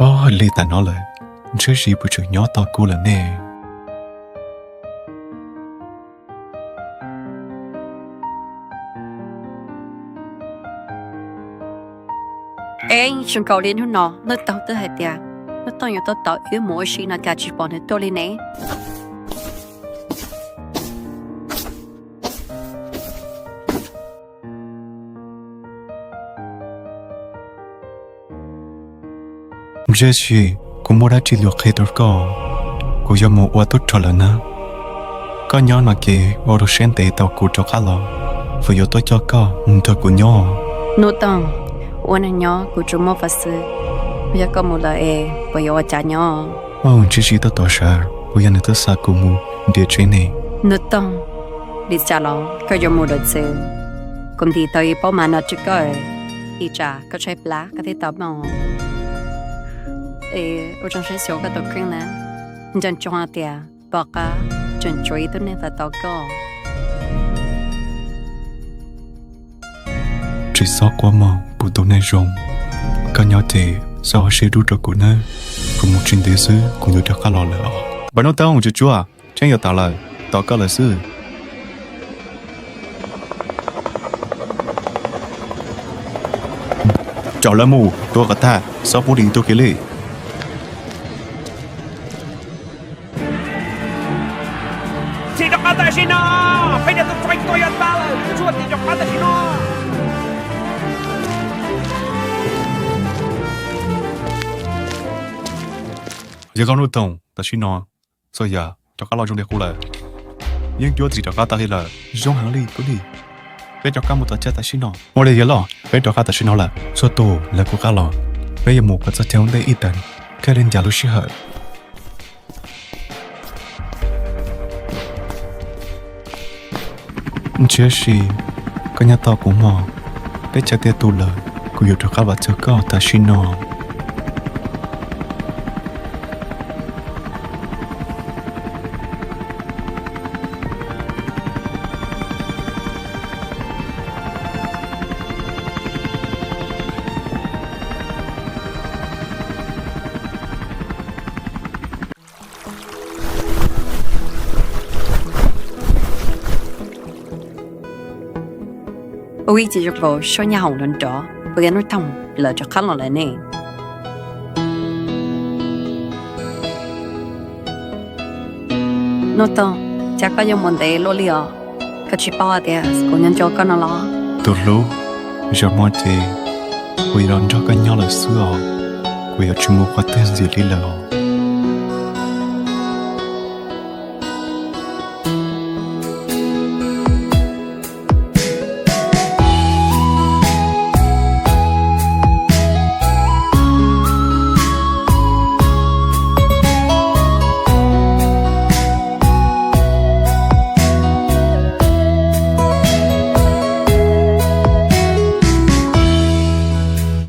Pog li tas no lawm, ntshe Zis puas tseem nyob tos kuv lawm ne. Eb, zoo nkaus li hnub no Nuj Toog twb hais tias Nuj Toog yuav tuaj tos wb mus ua si no cas tsis pom nws tuaj li ne. Ntshe Zis, kuv muaj dab tsi yuav qhia rau koj, kuv yuav mus ua tub rog lawm na. Koj nyob no ces ua rau siab ntev tau kuv rov qab los, kuv yuav tuaj coj koj mus nrog kuv nyob. Nuj Toog, ua neeg nyob kuv tsuas muaj Faj Xwb, yog koj mus lawm es puas yuav ua cas nyob? Ua ntshe Zis tuaj tos sawv, puas yog nws tuaj xa kuv mus nrhiav tsev ne? Nuj Toog, li cas los koj yuav mus lawm txwv? Kuv ntim tau ib pob mas no rau koj, ib tsam koj tshaib plab koj thiaj tau mob. Es ua tsoom saib xyuas koj tus kheej na, nco ntsoov hais tias tom qab tseem tshuav ib tug neeg xav tau koj. Tsis txhob quaj mog kuv tus neeg zoo, koj nyob ces txhob ua siab dub rau kuv nawb. Kuv mus tsis ntev xwb kuv yuav rov qab los lawm os. Npawg Nuj Toog, tsuag tsuag, tseeb yuav tawm lawm, tos koj lawm xwb. Caum lawv mus, tua kom tag, txhob pub dua ib tug kiag li. Thim rov qab tam sim no, peb cov tub rog tuaj yuav tag lawm, tsuag thim rov qab tam sim no. Yawg Nkauj Nuj Toog, tam sim no txhua yam rov qab los zoo li qub lawm. Yeej cuab txim rov qab tag li lawm, zoo heev li koj li. Peb rov qab mus tom chaw tam sim no. Ua li yog loj, peb rov qab tam sim no lawm, txhua tus lawv kuj qab los. Peb yuav mus kom txog chaw ua ntej ib teev, thiaj li ncav lub sij hawm. Ntshe Zis, koj nyob tos kuv mog, peb chaw tiav tu lawm, kuv yuav rov qab los cuag koj tam sim no. Ua ib ce zoo nkaus sab nyab hoom los nrov, puas yog Nuj Toog lawv rov qab los lawm ne? Nuj Toog, cas koj yuav mus ntev luaj li os? Koj tsis paub hais tias kuv nyob nco koj no los? Tus hlub, zaum no ces kuv yuav los nrog koj nyob lawm xwb os, kuv yuav tsis mus qhov twg ntxiv li lawm.